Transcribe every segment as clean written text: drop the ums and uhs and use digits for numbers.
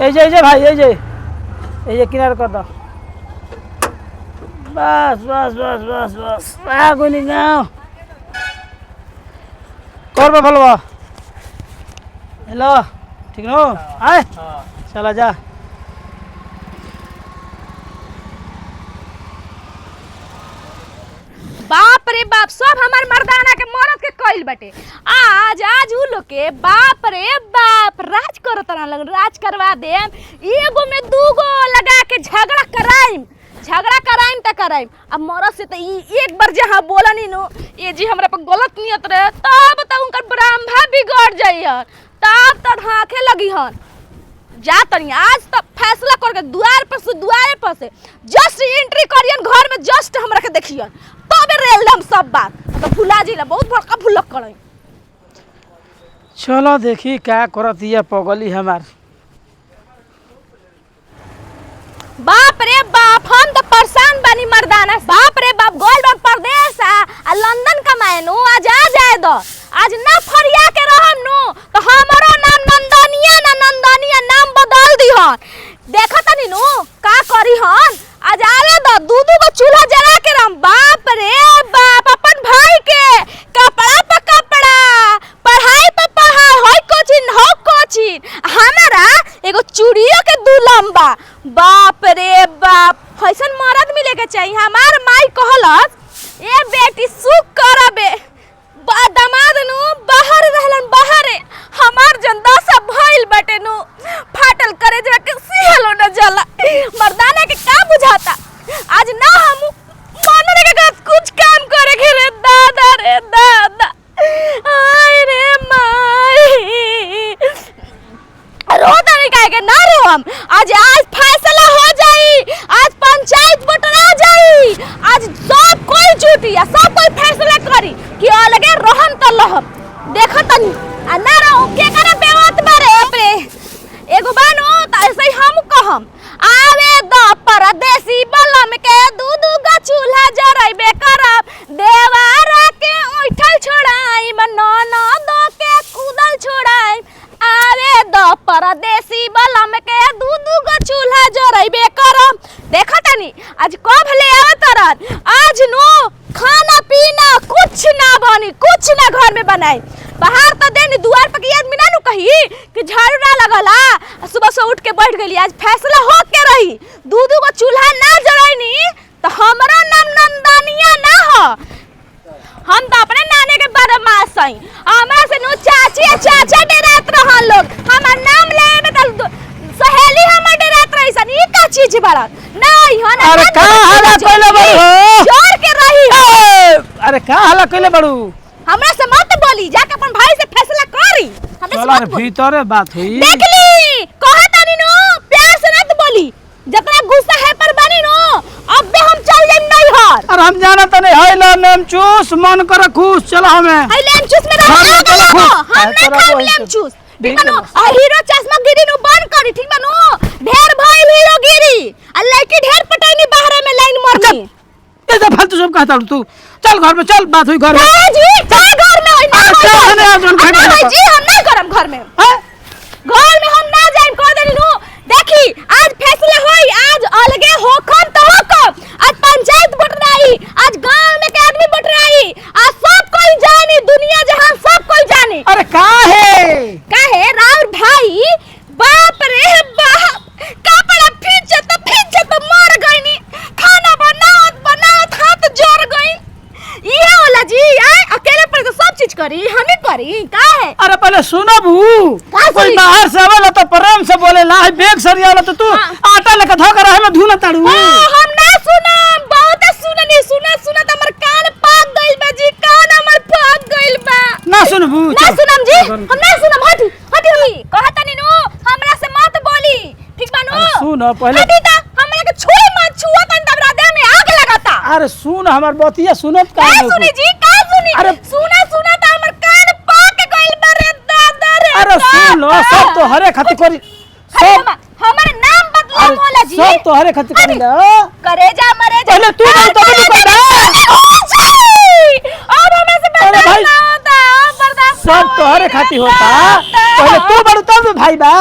এই যে এই যে भाई, এই যে এই যে किनार कर दो। बस बस बस बस बस, आ गइनी गाँव। करबा फलबा। हेलो, ठीक नो? आए चला जा। बाप रे बाप, सब हमार मर्दाना के मरद के कइल बाटे। आज आज उ लोग के बाप रे बाप राज करत रहन लगन, राज करवा देम। एगो में दूगो लगा के झगड़ा कराइम, झगड़ा कराइम त कराइम। अब मरद से त ई एक बार जहाँ बोलनी नु, ये जी हमरा पर गलत नियत रहे तब त उनकर ब्राह्मण बिगड़ जाई हन, तब त ढाके लगी हन। जा तनी आज त फैसला करके दुआर पर से, दुआरे पर से जस्ट एंट्री करियन घर में, जस्ट हमरा के देखियन तबे रेल दम सब बात। तो भुला जिला बहुत बड़का भुलक करई। चलो देखी क्या करतिया पगली हमार। बाप रे बाप, हम तो परेशान बानी मर्दाना। बाप रे बाप, गोल बा परदेस आ लंदन कमाए नु, आज आ जाए दो। आज ना फरिया के रहम नु तो हमरो नाम नंदनिया ना नंदनिया, नाम बदल दीहन। देखा तनी नु का करी हन, आज आवे दो, दू दू गो चूल्हा जला के रहम। बाप रे बाप, अपन भाई के कपड़ा पर कपड़ा, पढ़ाई पर पढ़ाई, होई कोचिन हो कोचिन, हमारा एगो चूड़ियों के दू लंबा। बाप रे बाप, ऐसन मरद मिले के चाहिए। हमार माई कहलस ए बेटी सुख करबे, दामाद नु बाहर रहलन बाहरे, हमार जनता सब भइल बाटे नु, फाटल करे जरा के सिहलो न जाला। मर्दाना के का बुझाता, आज ना हम मानने के साथ कुछ काम करे के रे दादा रे दादा, आय रे माई। रो तनी काहे के ना रो हम। आज आज फैसला हो जाई, आज पंचायत बटरा जाई, आज सब कोई जुटी आ सब कोई फैसला करी कि अलगे रहम त लहम। देखो तनी आ ना रहो के करे बेवत बारे अपने एगो बानो त ऐसे ही हम कहम। आवे द परदेसी बलम के दू दू गो चूल्हा जरैबे करब, देवारा के उठल छोड़ाई, ननद के कूदल छोड़ाई। आवे द परदेसी बलम के दू दू गो चूल्हा जरैबे करब। देखो तनी आज कब ले आवत तरन, आज नो खाना पीना कुछ ना बनी, कुछ ना घर में बनाई। बाहर तो देनी दुआर पर के आदमी ना नु कही कि झाड़ू ना लगला, सुबह से उठ के बैठ गई। आज फैसला हो के रही, दू दू गो चूल्हा ना जरैनी तो हमरा नाम नंदनिया ना हो। हम तो अपने नाने के बदमाश हई, हमरा से नु चाची आ चाचा डरात रहन लोग, हमर नाम ले में त सहेली हमर डरात रही सन। ई का चीज बड़ा ना हन। अरे का हल्ला कइले बाड़ू हो? जोर के रही हो। ए, अरे का हल्ला कइले बाड़ू? हमरा से मत बोली, जाके अपन भाई से फैसला करी, हमरा से चलो मत रे बोली। भीतरे बात हुई। देख ली कहे तानी नु प्यार से मत बोली, जितना गुस्सा है पर बनी नु अबे हम चल जाइम नैहर। अरे हम जाना त नहीं है ला नेमचूस, मन कर खुश चलो हमें। हाय लेमचूस में हाँ, रह चलो आग खुश। लगाओ, हम हाँ, ना चलो खाइब वही तो। लेमचूस। ठीक ठीक बा नु? है। आ हीरो चश्मा गिरी नु बंद करी, ठीक बा नु? ढेर भइल हीरो गिरी आ लड़की ढेर पटैनी बाहर में लाइन मरनी। ये तो फालतू सब कहता तू, चल घर में चल, बात हुई घर में। का जी का घर में होई ना अरे होई चल, घर में। हने आज हम आ, ना घर में होई जी, हम ना करम घर में, हाँ? घर में हम ना जाइम कह देनी नु। देखी आज फैसला होई, आज अलगे होखम त होखम, आज पंचायत बटराई, आज गांव में के आदमी बटराई, आज सब कोई जानी, दुनिया जहान सब कोई जानी। अरे का है? काहे राउर भाई, बाप रे बाप, कपड़ा फींचत फींचत मर गईनी, खाना बनावत बनावत हाथ जर गईन। ये होला जी, आए अकेले पर तो सब चीज करी, हम ही करी का है? अरे पहले सुनबू, का कोई सुनी? बाहर से आवेला तो प्रेम से बोलेला, है बैग सरियाला तो तू हाँ। आटा लेके धो कर में धुना ताड़ू। हाँ, हम ना सुनम, बहुत सुननी, सुना सुना त हमर कान पाक गइल बा जी, कान हमर पाक गइल बा। ना सुनबू? ना चल। सुनम जी, हम ना सुनम। हटी हटी, हटी कहतनी नु हमरा से मत बोली, ठीक बा नु? अरे सुन पहले। हटी त हमरा के छुई मत, छुआ तन तब देह में आग लगाता। अरे सुन हमार बतिया सुनत का का सुनी जी, का सुनी? अरे- सुना सुना त हमर कान पाक गइल बा रे दादा रे अरे सुन लो, सब तो हरे खातिर करी, अरे सब हमर नाम बदला अरे मोला जी, सब तो हरे खातिर करी अरे, ला। करेजा मरेजा पहले तू बोल तब तू कर। अब हमें से अरे बर्दाश्त भाई, ना होता, अब बर्दाश्त ना सब तोहरे होई रे खातिर होता, दादा। पहले तू बड़ू तब भाई बा।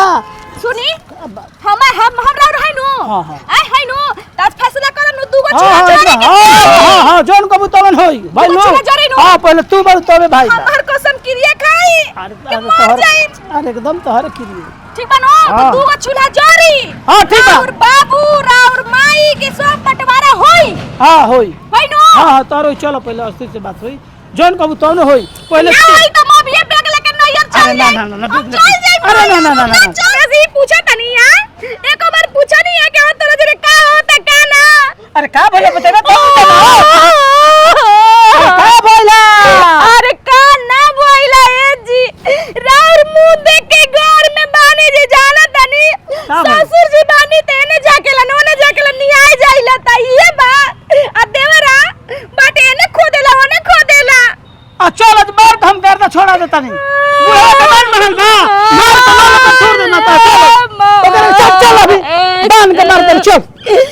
सुनी हम हम हमरा है नु। हाँ, हाँ। आय है नु त आज फैसला करम नु दूगो हाँ चूल्हा हाँ जरे के। हाँ हाँ हाँ जोन कबू तवन होई भाई दूगो लो। चूल्हा जरे नु। हाँ पहले तू बारू तबे भाई बा। हमर कसम क्रिया खाई अरे के अरे मर तोहर जाई। अरे एकदम तोहर क्रिया। ठीक बा नु? तो हाँ। दूगो चूल्हा जरी। हाँ, ठीक बा। और बाबू और माई के सब बंटवारा होई। हाँ होई। होई नु? हाँ हाँ तोहर होई। चलो पहले अस्थिर से बात होई जोन कबू तवन होई पहले ना होई त हम अभी बैग लेके नैहर चल अरे ना, जाई। ना, ना, ना, हम बैग चल लेके- जाई। अरे ना, ना, ना, ना, ना। चल जी पूछा तनी यार एको बार पूछा नहीं है कि हम तोरा जरे का होता का ना। अरे का भइला बतेबे तो का भइला? अरे का ना भइला ए जी, राउर मुंह देख के घर में बानी जी जाना तनी। का भइल? ससुर जी बानी ते एने जाकेला ओने जाकेला नियाय जाइला त इहे बा आ देवरा बाटे एने खोदेला ओने खोदेला। आ चल आज मार के हम गर्दा छोड़ा देता नहीं बुढ़ा के मार महल बा मार के मार के छोड़ देना ता चल ओकरे चल चल अभी बांध के मार दे चल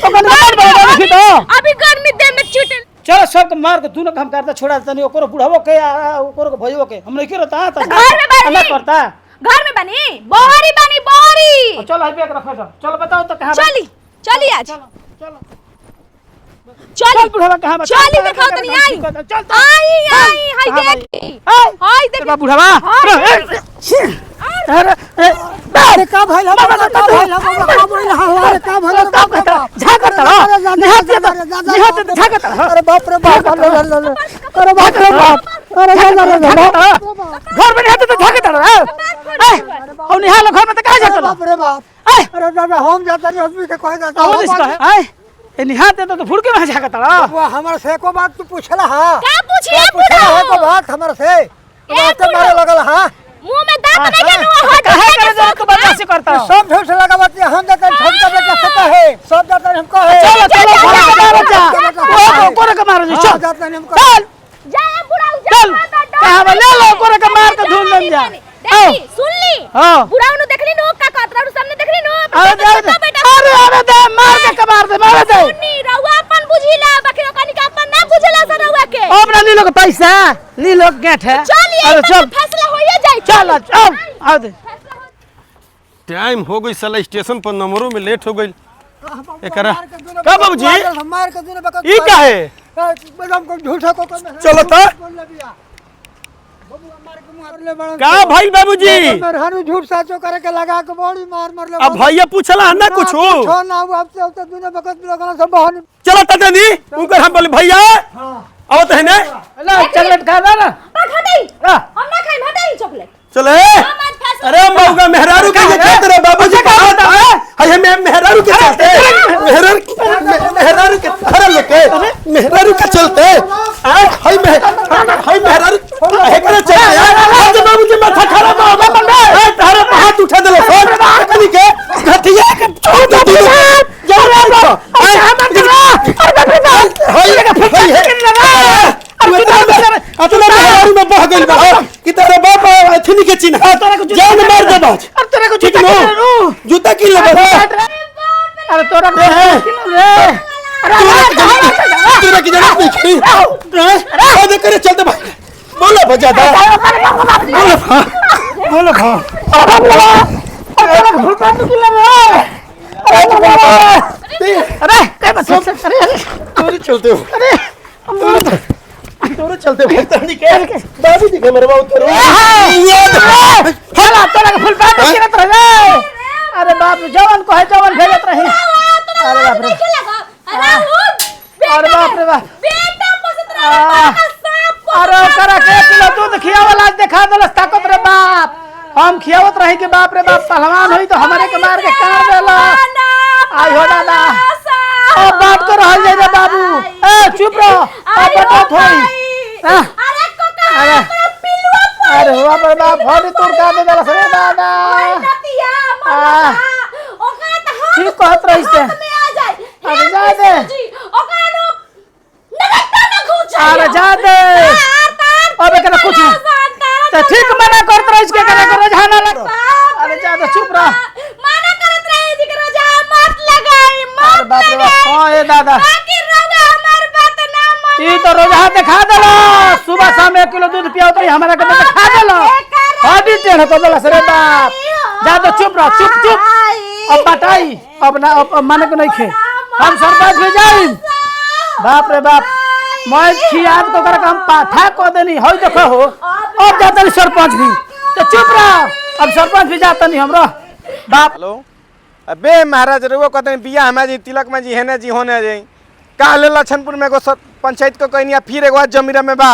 ओकरे मार बड़ा देखी तो अभी गर्मी देह में छूटे। चल सब के मार के दोनों के हम गर्दा छोड़ा देता नहीं ओकरो बुढ़ावो के आ ओकरो के भइयो के हम नहीं करता ता घर में बानी। ना करता घर में बनी बोहरी बनी बोहरी। चल आई बैग रखो चल चल बताओ तो कहां बा? चली चली आज चलो चलो चली चल बुढ़ावा कहां बा? चली चल, दिखाओ चल, तनी चल, आई चल, चल, चल। आई आई हाय कहाँ देखी आई। हाय देखी चल बुढ़ावा। हाय। अरे अरे अरे का भइल हमरा का भइल हमरा का भइल अरे का भइल का करता झाकता निहात झाकता। अरे बाप रे बाप अरे अरे बाप रे बाप अरे जा जा जा घर में निहात तो झाकता ए और निहाल घर में तो कहां जाता बाप रे बाप। ए अरे दादा हम जाता नहीं आदमी के कहे जाता और इसका ए ए निहात तो फुड़के में झाकता वो हमरा से एको बात तू पूछला हां का पूछिए पूछला है बुढ़ाओ को बात हमरा से बात मारे लगल हां मुंह में दांत नहीं के नुआ हो काहे करे जरा तू बदमाशी करता सब झूठ लगावत हम जाता छोटका बेटा से कहे सब जाता हम कहे चलो चलो कोरे के मारो जा ओ कोरे के मारो हाँ, चल जाता नहीं हम कहे। चल जा बुढ़ाऊ जा चल। कहाँ बा? ले लो, कोरे के मार के धूल लम जा। देखी सुन ली हाँ। बुढ़ाऊ नु देखली नु का कहत रहू सामने देखली नु अरे दे छोटका बेटा अरे अरे दे मार के कबार दे मार दे। सुननी रहुआ अपन बुझिला बाकी ओकनी के अपन ना बुझला सर रहुआ के। अब ना लीलो के पैसा लीलो के गेठ है। चलिए अरे चल फैसला होइए जाई। चल आओ आओ दे। टाइम हो गई साला स्टेशन पर नंबरों में लेट हो गई। एकरा का बाबूजी मार के दूने बकत ई का है? एकदम को झूठा को चलो तो। का भाई बाबूजी? मेहरारू झूठ साचो करे के लगा के बड़ी मार मार ले। अब भैया पूछला ना कुछ छो ना वो अब से तो दूने बकत लगला सब बहन। चलो तनी उनकर हम बोले भैया आवत है ना ला चॉकलेट खा ला ना। पर हटाई आ, हम ना खाई हटाई चॉकलेट। चले हम आज फैसला अरे मौका मेहरारू के ये खेत रे बाबूजी का हाथ है हाय मैं मेहरारू के चलते मेहरारू मेहरारू के अरे लोके मेहरारू के चलते आ हाय मे हाय मेहरारू हे करे चले यार आज बाबूजी माथा खराब हो गया। ए तारे हाथ उठा देलो सर कनी के घटिया के छोड़ दे यार अरे हाय हाय अतना मेहरारू में बह गइल बा कि तारे बाप अथनी के चिन्ह जान मार दे बाज। अब तोरा को ठीक जूता नो किन रू जूता की लेबे अरे तोरा को किन रे। अरे तोरा की जरूरत नहीं थी। अरे अरे करे चलते भाई बोलो बजा दा बोलो भा बोलो भा अरे तोरा को फुल पैंट किन रे। अरे अरे काय बस अरे अरे तोरे चलते हो अरे तोरे चलते भाई तनी के बाबू जी के मेरे बाबू तोरे चला तोरा को फुल पैंट किनत रहे। अरे बाप रे जवान को है जवान भेजत रही। अरे बाप रे। अरे बाप रे बाप। बेटा पोसत रहे आ। बाप सांप अरे ओकरा के एक किलो दूध खियावल आज देखा देलस ताकत रे बाप। हम खियावत रही कि बाप रे बाप पहलवान होई तो हमारे के मार के काट देला। आई हो दादा। अब बात कर रहल जाई रे बाबू। ए चुप रहो अब बात होई। आ, अरे कोका अरे। हमरा पिलुआ पड़ी। अरे बाप रे बाप हरी तोड़ का दे देलस रे दादा। ओए नतिया आ। मरला ओकरा त हाथ ठीक कहत रही से। हाथ में आ जाए। अरे हे जा दे। जी, ओकरा नो नगट्टा में घुस जाए। अरे जा दे। तार तार अब एकरा कुछ नहीं। तार त ठीक मना करत रहिस के करे के रोजाना लग। अरे जा दे चुप रह। मना करत रही जी के रोजा मत लगाई मत अरे बाप रे बाप हां ए दादा बाकी रोजा हमार बात ना माने। ई तो रोजा देखा देला सुबह शाम 1 किलो दूध पियावत रही हमरा के देखा देला। हड्डी टेढ़ कर देला रे बाप। जा दे चुप रह चुप चुप। अब बताई अब ना अब माने को नहीं खे हम सरपंच भी जाई। बाप रे बाप मैं खियाब तो कर हम पाठा को देनी होई देखो हो। अब जाता नहीं सरपंच भी तो चुप रह। अब सरपंच भी जाता नहीं हमरा बाप। हेलो अबे महाराज रुको कहते हैं बिया हमारे जी तिलक में जी हेने जी होने जी का ले लछनपुर में एगो पंचायत को कहनी फिर एगो जमीरा में बा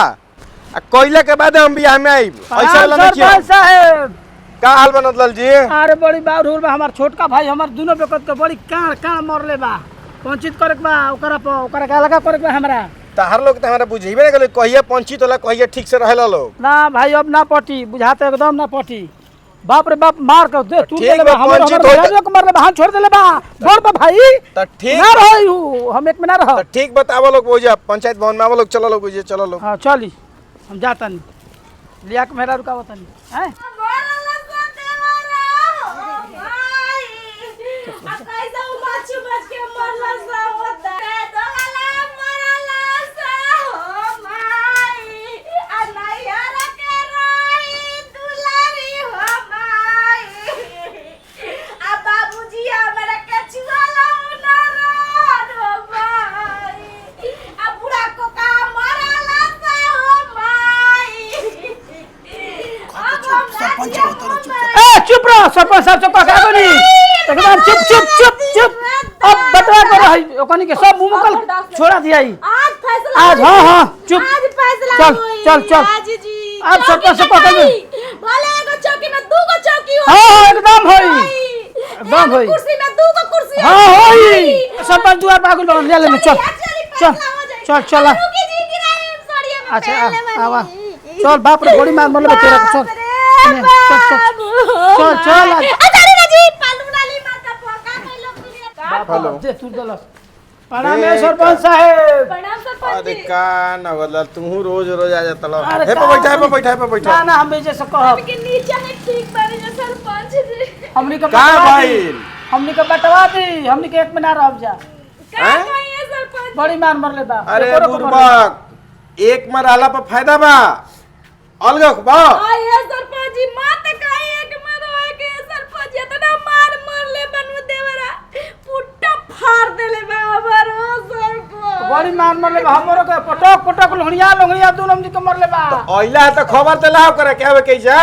आ कोयला के बाद हम बियाह में आइब ऐसा वाला नहीं सरपंच साहब का हाल बनत लाल जी? अरे बड़ी बाउर होल बा हमार छोटका भाई हमार दोनों बेकत के बड़ी काण काण मरले बा। पंचित करे के बा ओकरा पर ओकरा का लगा करे के बा हमरा। तहार लोग त हमरा बुझेबे ना कले कहिए पंचित होला कहिए ठीक से रहेला लोग ना भाई अब ना पटी बुझाते एकदम ना पटी। बाप रे बाप मार कर दे तू ठीक बा, हमर पंचित हमर होई मेहरारू के मरले बा हाथ छोड़ देले बा बोल बा भाई त ठीक ना रही हूँ हम एक में ना रह। त ठीक बतावो लोग बुझा पंचायत भवन में आवो लोग चलो लोग बुझे चलो लोग। हां चली हम जातनी लिया के मेहरारू का बतानी हैं ए चुप रहो सरपंच साहब से कह के आगो एकदम चुप चुप चुप चुप। अब बटवा कर रही ओकनी के सब मुंह मुकल छोड़ा दिया ही आज फैसला आज हां हां चुप आज फैसला चल चल चल आज जी अब सरपंच से कह के भले एगो चौकी में दू गो चौकी हो। हां हां एकदम होई एकदम होई कुर्सी में दू गो कुर्सी हां होई सरपंच दुआर पर आगो ले ले चल चल चल चल रुकी जी गिराई सड़िया में अच्छा आवा चल बाप रे बड़ी मार मरले तेरा चल चल चल चल चल हेलो दे तू दलस प्रणाम है सरपंच साहब। प्रणाम सरपंच अरे जी। का नगदलाल तू रोज रोज आ जाता लो। अरे हे पे बैठा हे पे बैठा हे पे बैठा। ना ना हम बेजे से कहब के नीचे है ठीक बारी जो सरपंच जी हमनी के का भाई हमनी के बटवा दी हमनी के एक में ना रह जा का कहिए सरपंच बड़ी मार मरले बा। अरे बुरबक एक में रहला पर फायदा बा अलग बा। आए सरपंच जी मत कहि एक में रह के सरपंच इतना मार मरले बनू देवरा पुट्टा फाड़ देले बा हमर ओ सरपंच बड़ी मार मरले बा हमरो के पटक पटक लोहड़िया लोहड़िया दोनों हमनी के मरले बा। तो ओइला तो खबर त लाव करे के आवे के जा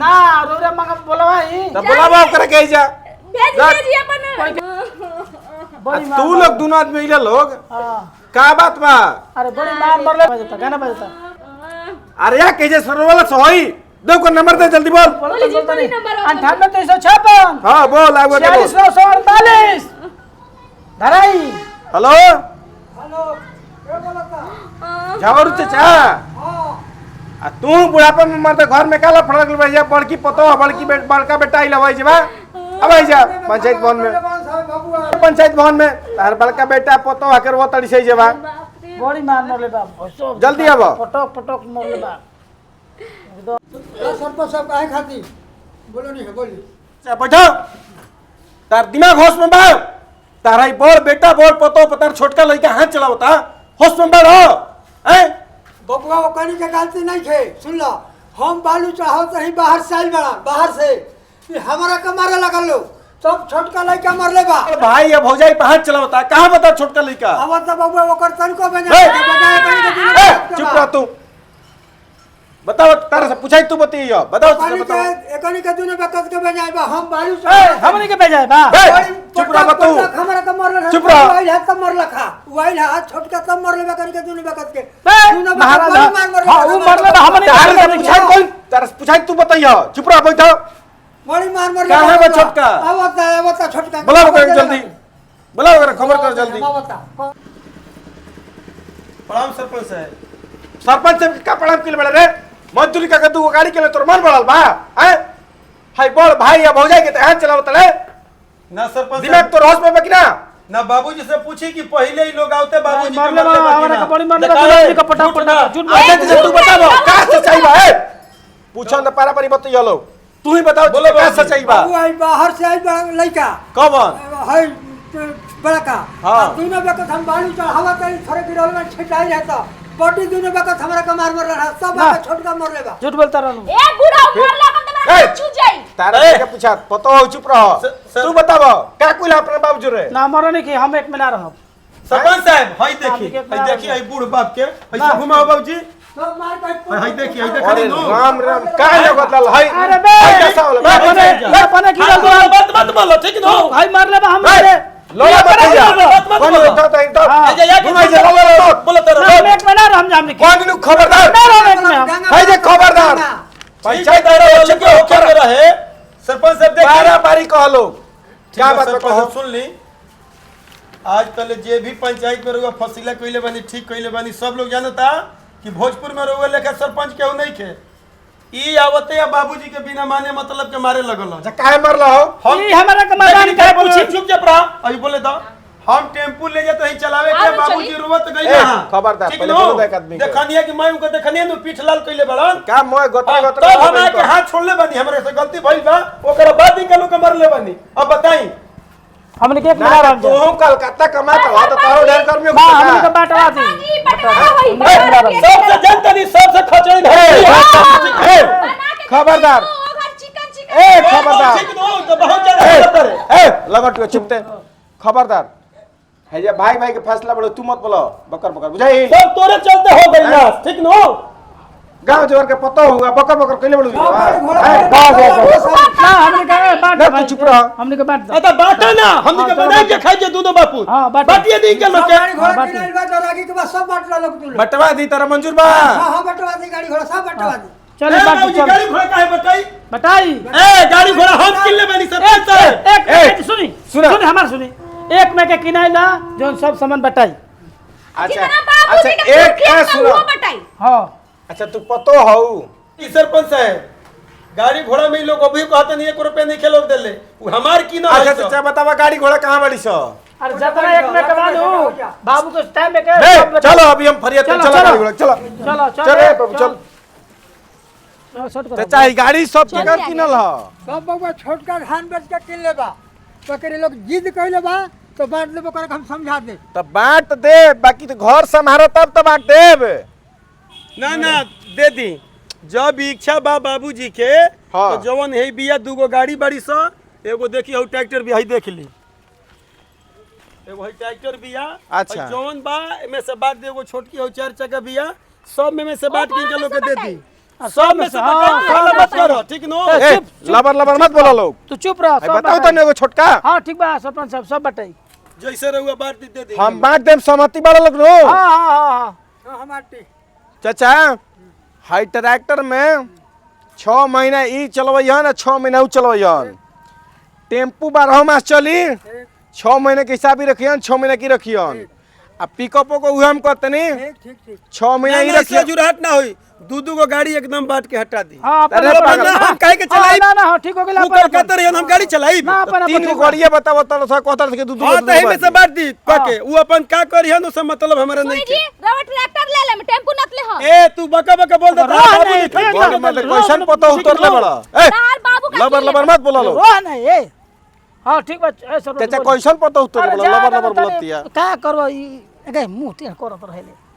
ना रोरे मांग बोलवाई त बोलावा करे के जा भेज भेज अपन बड़ी मार तू लोग दोनों आदमी इला लोग हां का बात बा? अरे बड़ी मार मरले बजता गाना बजता। अरे या कहे सरवाला सोई दो को नंबर दे जल्दी बोल। बोली जी बोली नंबर 98 356 हां बोल आगे बोल 46 948 धराई। हेलो हेलो के बोलता? झावरू चाचा हां आ तू बुढ़ापा में मरते घर में काला फड़क भैया बड़की पतो बड़की बड़का बेटा आइला भाई बा अब आई जा पंचायत भवन में पंचायत भवन में तार बड़का बेटा पतो आकर वो तड़ी से जेबा बड़ी मार मरले बा जल्दी आबो पटक पटक मरले बा सरपंच साहब काहे खाती बोलो नहीं है बोली। अच्छा बैठो तार दिमाग होश में बा तारा ही बड़ बेटा बड़ पतो पतार छोटका लड़का हाथ चलावता होश में बा रहो हैं बबुआ ओकनी के गलती नहीं थे सुन लो हम बालू चाहत रही बाहर से आइल बड़ा बाहर से हमारा के मारे लगल लो सब छोटका लड़का मरले बा। अरे भाई अब भौजाई पे हाथ चलावता कहां बता छोटका लड़का अब तो बबुआ ओकर तनको बजा बजा चुप रह तू बताओ तारा से पूछाई तू बतियो बताओ के एकनी के दुनो बेकत के बजाय बा हम बालू ए हमनी के बजाय बा। चुप रह तू हमरा के मरल चुप रह। वाइल हाथ मरल खा वाइल हाथ छोटका सब मरले बा कनी के दुनो बेकत के दुनो महाराज हां उ मरले बा हमनी तारा से पूछाई कौन तारा से पूछाई तू बतियो चुप रह बैठो बड़ी मार मरले कहां बा छोटका? आवता आवता छोटका बुलाओ कर जल्दी बुलाओ कर खबर कर जल्दी आवता प्रणाम सरपंच साहब। सरपंच साहब का प्रणाम के बड़े रे मजदूरी का दू गाड़ी के तोर मन बढ़ल बा हैं हाय बड़ भाई या भौजाई के त हाथ चलावत रे ना सरपंच दिमाग तो होश में बा कि ना? ना बाबूजी से पूछी कि पहले ही लोग आवते बाबूजी के मरले बा मरले बा कि हमरा ना? के बड़ी मरले बा देखा दुनो है, आदमी के पटक झूठ पटक ना। झूठ अच्छा बोल। अच्छा तू बताबो का सच्चाई बा ए पूछो न पारा पारी बतियो लो तू ही बताओ बोलो का बाबूजी। सच्चाई बा। बाबू आई बाहर से आई बड़ा लड़का कौन है बड़का हाँ। दुनो बेकत हम बालू चढ़ावा तरी थोड़े गिरल में छिटाई रहता बॉडी दुनो बेकत हमरा के मार मरल रहा सब ना। छोटका मरले बा झूठ बोलता रहलू ए बुढ़ा मरला बंद ए, चू जाई तारा के पूछा पतो हो, चुप रहो। तू बताव का कुल अपने बाप जुरे ना मरो नहीं कि हम एक में ना रहब। सरपंच साहब हई देखी, हई देखी, हई बूढ़ बाप के ऐसे घुमाओ बाबूजी। सब मार के हई देखी, हई अरे देखी नु। राम राम का लगत लाल हई। अरे बे कैसा होला बे? अपने अपने की हाँ, बात बात मत बोलो, ठीक नु। भाई मार ले बा हम मारे। लोला मत जा। बात मत कौन बोलो। उठा तो इंटर हाँ। ए, जा, घुमाई जा, लोला लोला। बोलो तेरा। ना, हम एक में ना रहम जाम निकी। कौन नु खबरदार ना रहम एक में हम। हई जे खबरदार पंचायत रहे के होकर रहे सरपंच साहब देखिए बारह बारी कहलो क्या बात सरपंच कहो साहब सुन ली। आज कल जे भी पंचायत में रहुआ फसीला कइले बानी, ठीक कइले बानी, सब लोग जानता कि भोजपुर में रहुआ लेखा सरपंच केहू नहीं के। ई आवते या बाबूजी के बिना माने मतलब के मारे लगल। अच्छा काहे मरला हो? हम ई हमारा के मर्दानी देखी, काहे बोले, पूछी? चुप चुप रहा, अभी बोले तो हम टेम्पू ले जाते ही चलावे के आलू बाबूजी चली। रोवत गई ए, ना। खबरदार, ठीक पहले नो? बोलो तो एक आदमी के। देखनिया कि मैं उनके देखनिया नु पीठ लाल कइले बड़न। का मोय गोतरा हाँ, गोतरा तब हम आके हाथ छोड़ले बानी, हमरे से गलती भइल बा, ओकरा बाद ही लोग के मरले बानी। अब बताई हमने के एक में ना ना रहम जा। तू कलकत्ता कमा तो हो तो तारो ढेर कर्मी बा हमने के बांटवा दी। जी बटवारा होई, बटवारा के सबसे जनता नहीं सबसे खचड़ी है। ए बना के खबरदार। देखो, ओ घर चिकन चिकन ए खबरदार ठीक नो तो बहुत ज्यादा ए गलत है। ए लगट चुपते खबरदार है जे भाई भाई के फैसला बोलो, तू मत बोलो बकर बकर बुझाई। सब तोरे चलते हो गई ना, ठीक नो? गांव जोर के पता होगा बकर बकर कइले बोलू। ना हमने के बांट ना, दे तू चुप रह। हमने के बांट दे। अतः बांटा ना, हमनी के हाँ, बना के खाई जे दूनो बापू। हाँ, बांटो। बांटिए दी के लोग के। गाड़ी घोड़ा किनाइल बा तो रागी के बाद सब बांटला लोग तू लोग। बटवा दी तारा मंजूर बा। हां हां बटवा दी, गाड़ी घोड़ा सब बटवा दी। चल ए, बांट बाबूजी, चल। गाड़ी घोड़ा काहे बटाई? बताई। ए गाड़ी घोड़ा हम किन ले बानी सरपंच साहब। एक ए, एक सुनी सुना। सुनी हमार सुनी। एक में के किनाइला जोन सब सामान बटाई। अच्छा जितना बाबूजी अच्छा के एक कुर्सी ए है, सुनो। वो बटाई। हां अच्छा तू पतो हऊ ई सरपंच साहब गाड़ी घोड़ा में ई लोग अभी कहते नहीं 1 रुपया नहीं खेलोग देले, उ हमार की ना। अच्छा चाचा बतावा गाड़ी घोड़ा कहां बड़ी सो? अरे जतना एक में कमा लू बाबू के टाइम में के ए, सब बटाई। चलो अभी हम फरियाद चलो, चलो चलो। गाड़ी घोड़ा चलो चलो चलो चल ए प्रभु चल। चल शॉर्ट करो। चाचा ई गाड़ी सब चल केकर आगे। किनल ह? सब बउआ छोटका धान बेच के किन ले बा, तो करे लोग जिद कइले बा तो बांट लेबो करे हम समझा दे। तब बांट दे, बाकी तो घर संभारो तब तो बांट देब। ना ना दे दी जब इच्छा बा बाबूजी के। हाँ। तो जवन है बिया दूगो गाड़ी बाड़ी सा, एगो देखी हउ ट्रैक्टर भी हई देख ली, एगो हई ट्रैक्टर बिया। अच्छा। हई जवन बा एमे से बांट दे, एगो छोटकी हउ चार चक्का बिया, सब में से बांट के इनके लोग के दे दी। सब में से हाँ, बटाई, हाला मत करो, ठीक नो? ए चुप, चुप। लबर लबर मत बोला लोग। तू चुप रह। आई सब बताओ बटाई। तो एगो छोटका। हां ठीक बा सरपंच साहब सब बटाई। जैसे रहुआ बांट दी दे दी। हम बांट देम सहमति वाला लोग नो। हां हां हां हां हां हमार टी चाचा हाई ट्रैक्टर में 6 महीना ई चलवैहन आ 6 महीना ऊ चलवैहन। टेम्पू 12 मास चली, 6 महीने के हिसाब ही रखियन, 6 महीने की रखियन। आ पिकअपो को उहे हम कहतनी ठीक ठीक ठीक। 6 महीना ई ना, रखियन। इससे जुराहट ना होई, दू दू गो गाड़ी एकदम बांट के हटा दी। हां अपन अरे अपन पागल। ना, हम काहे के हाँ, चलाई? ना ना हां ठीक हो गेल उ अपन अपन। कलकत्ता रहियन, हम गाड़ी चलाई। ना अपन अपन तीन गो ठीक बा। गाड़िए बतावो तर सा कहतर के दू दू हाँ गो तो एही में से बांट दी पके हाँ। उ अपन का करिहन उ सब मतलब हमरा सुनी नहीं जी के। रवा ट्रैक्टर ले ले टेम्पू नत ले हम। ए तू बका बका बोल देता रह बाबू नहीं, जी, ठीक बोल बा। मतलब कैसन पता उतरले बड़ा। ए तार बाबू का लबर की लबर ले? मत बोला लो। रोह नहीं ए हां ठीक बा ए सरपंच चाचा बोल। कैसन पता उतरले अरे बड़ा जा लबर ना लबर तनी, बोलतिया। का करबो ई एके मुंह टेढ़ करत रहेले।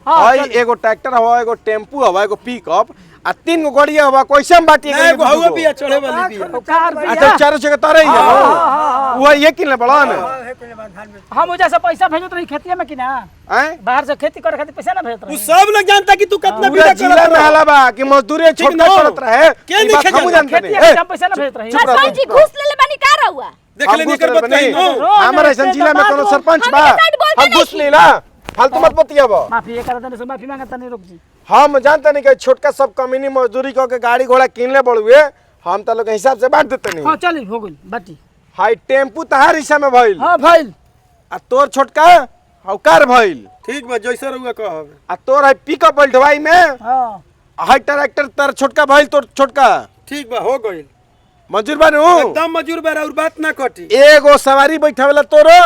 हां हई एगो ट्रैक्टर हवा, एगो टेम्पू हवा, एगो पिकअप आ 3 गो गाड़िया हवा, कैसे हम बांटिए? ना एगो हउआ बिया चढ़े वाली बिया। कार बिया। अच्छा चारों जगह तारे ही है वो ये किनले बड़ा ने हां हे किन ले बा धान बेच। हम ओजा से पैसा भेजत रही खेतिया में कि ना, हैं बाहर से खेती करे खातिर पैसा ना भेजत उ रही। सब लोग जानता कि तू कितना पूरा बिया जिला करत में रहो। हला बा कि मजदूरी ठीक छोटा नो। करत रहे। के ई नहीं बात हमहू खे जानते खेतिया नहीं। के पैसा ना भेजत रही। चुप रह, सरपंच जी चुप रह। घूस ले ले बानी का रहुआ? देख हम लेनी घूस एकर लेले बात कही बनी। नो। रोज हमारे ऐसन ऐसे जिला में तो कोनो बात सरपंच हम बा, के साइड बोलते हम नहीं घूस लेला फालतू मत बतियाब। माफी ये करत नहीं से माफी मांगत नहीं रुक जी। हम जानते नहीं कि छोटका सब कमीनी मजदूरी क के गाड़ी घोड़ा किनले बड़ुए, हम त लोग के हिसाब से बांट देते नहीं। हां चल हो गेल बाटी। हाई टेम्पू तहार हिस्सा में भइल हां भइल। आ तोर छोटका हौकार भइल। ठीक बा जैसे रहुआ कहब। आ तोर है पिकअप भइल ढवाई में, हां हाई ट्रैक्टर तार छोटका भइल तोर छोटका। ठीक बा हो गइल। मंजूर बानू एकदम मजूर बा और बात ना कटी। एगो सवारी बैठावेला तोरो,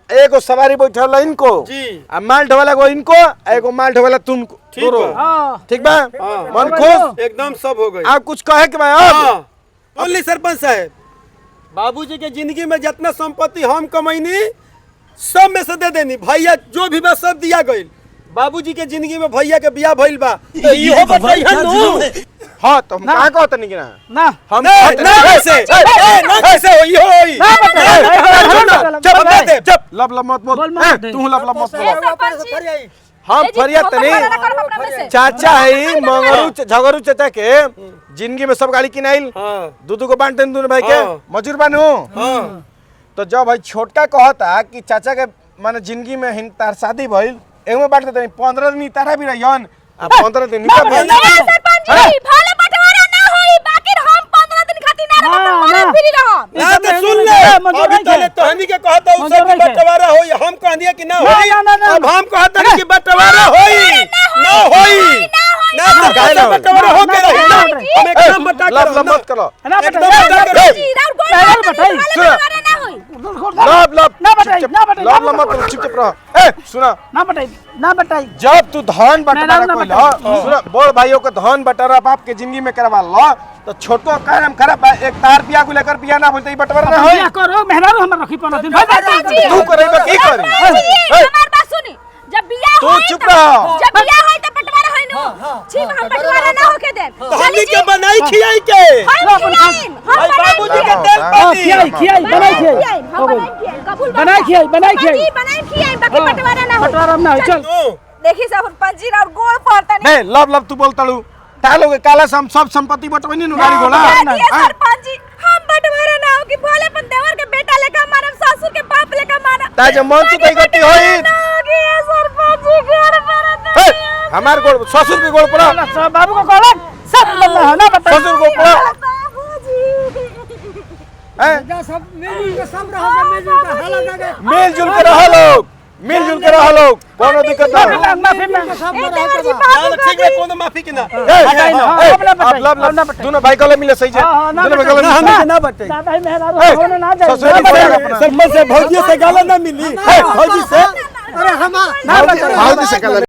एगो सवारी बैठावेला इनको जी। आ माल ढोवाला एगो इनको, आ एगो माल ढोवाला तुमको ठीक तोरो। बा। हां ठीक बा हाँ। मन खुश एकदम सब हो गइल। आप कुछ कहे के बा अब? हाँ बोली सरपंच साहब बाबूजी के जिंदगी में जितना संपत्ति हम कमैनी सब में से दे देनी, भैया जो भी बा सब दिया गइल। बाबूजी के जिंदगी में भैया के बियाह भइल बा तो इहो बतैहन नु। हां तो हम का कहत नहीं कि ना ना हम ना ना कैसे ए ना कैसे होई होई ना बता चुप दे दे चुप लब लब मत बोल बोल मत दे। तू लब लब मत ए, बोल सरपंच जी। हम ए जी, फरियाद हम तनी बंटवारा करब अपना में से। चाचा है मंगरू झगरू चाचा के जिंदगी में सब गाड़ी किनाइल हां दू दू को बांट देन दोनों भाई के हाँ। मजूर बानू हां तो जब भाई छोटका कहता कि चाचा के माने जिंदगी में हिन तार शादी भइल एगो बांट देते 15 दिन तारा भी रहियन आ 15 दिन निकल ए, सरपंच जी, भले बंटवारा ना होई, बाकी हम 15 दिन खातिर ना रहब, ना, अपन मरद ना। फ्री रहब। ना तो सुन ले मंजूर अभी नहीं तले है। तोहनी के कहता उ सब मंजूर नहीं है। बंटवारा होई हम कह दिया कि ना ना, होई ना, ना, ना। अब हम कहता कि बंटवारा होई ना होई ना तो काहे ना होई? बंटवारा हो के रही ना हम एकदम बटा लब के लब मत करो ना एकदम बता बटा के रही। जी, राउर गोड़ ना, मारतनी, बताई। भले सुनो। बंटवारा ना होई। लब लब ना बताई, चुप- ना बताई, लब ना लब मत करो चुप चुप रहो ए सुना ना बताई ना बताई जब तू धन बंटवारा ना कोइल बताई। सुना बड़ भाइयों के धन बंटवारा बाप के जिंदगी में करवा लो तो छोटो काम खराब बा एक तार बिया को लेकर बिया ना बोलते ई बंटवारा ना होई बियाह करो मेहरारू हमर रखी 15 दिन भाई सरपंच जी, तू करेबा की करी सरपंच जी, ए, हमार बात सुनी। जब बियाह तू होई चुप त- रहो। जब बियाह होई त बंटवारा होई नु। छी, हम बंटवारा ना होके देब। हमनी चली के जी, बनाई खियाई के हम खियाइम, हम भाई बनाइम बाबूजी के खियाइम। तेल हां पानी खियाई खियाई बनाई बनाइम खियाई खियाइम, हम हो गई। बनाइम खियाइम, कबूल बा। बनाई खियाई, बनाई सरपंच जी, खियाई। बनाइम खियाइम, बाकी हाँ, बंटवारा ना होई। बंटवारा ना होई, चल। देखी सरपंच जी, राउर गोड़ पड़तनी। नहीं लब लब तू बोलताड़ू तालो के काला से हम सब संपत्ति बटवनी नु गाड़ी घोड़ा ना दिए सरपंच जी, हम बंटवारा ना हो कि भले अपन देवर के बेटा लेखा मानब, सासुर के बाप लेखा मानब। ता जब मन तू बाकी तई गति बंटवारा होई। ना होगी, ये सरपंच जी, गोड़ पड़तनी। ए, हमार गोड़ ससुर के गोड़ पड़ा सब बाबू को कहलन सब बंदा हो ना बताई ससुर को पड़ा बाबूजी। हैं? जा सब मिलजुल के सब रहो मिलजुल के हाला लगे मिलजुल के रहो लोग मिलजुल के रहो लोग कोनो दिक्कत ना माफी हो मांग माफी मांग सब ए, रहो देवर जी, के बा। बाबू ना ठीक है कोनो माफी के ना ए, बताई ना, ए, अब ना अब बताई, लब अब ना लब बताई। दोनों भाई गले मिले सही से हाँ, हाँ, ना दोनों भाई बताई। गले ना मिले हमनी के ना बटे दादा ही मेहरारू ए, हो ना जाए ससुर ना जी बताई। अपना। सरपंच से भौजी से गाला ना मिली भौजी से अरे हम ना बताई। भाजी से गले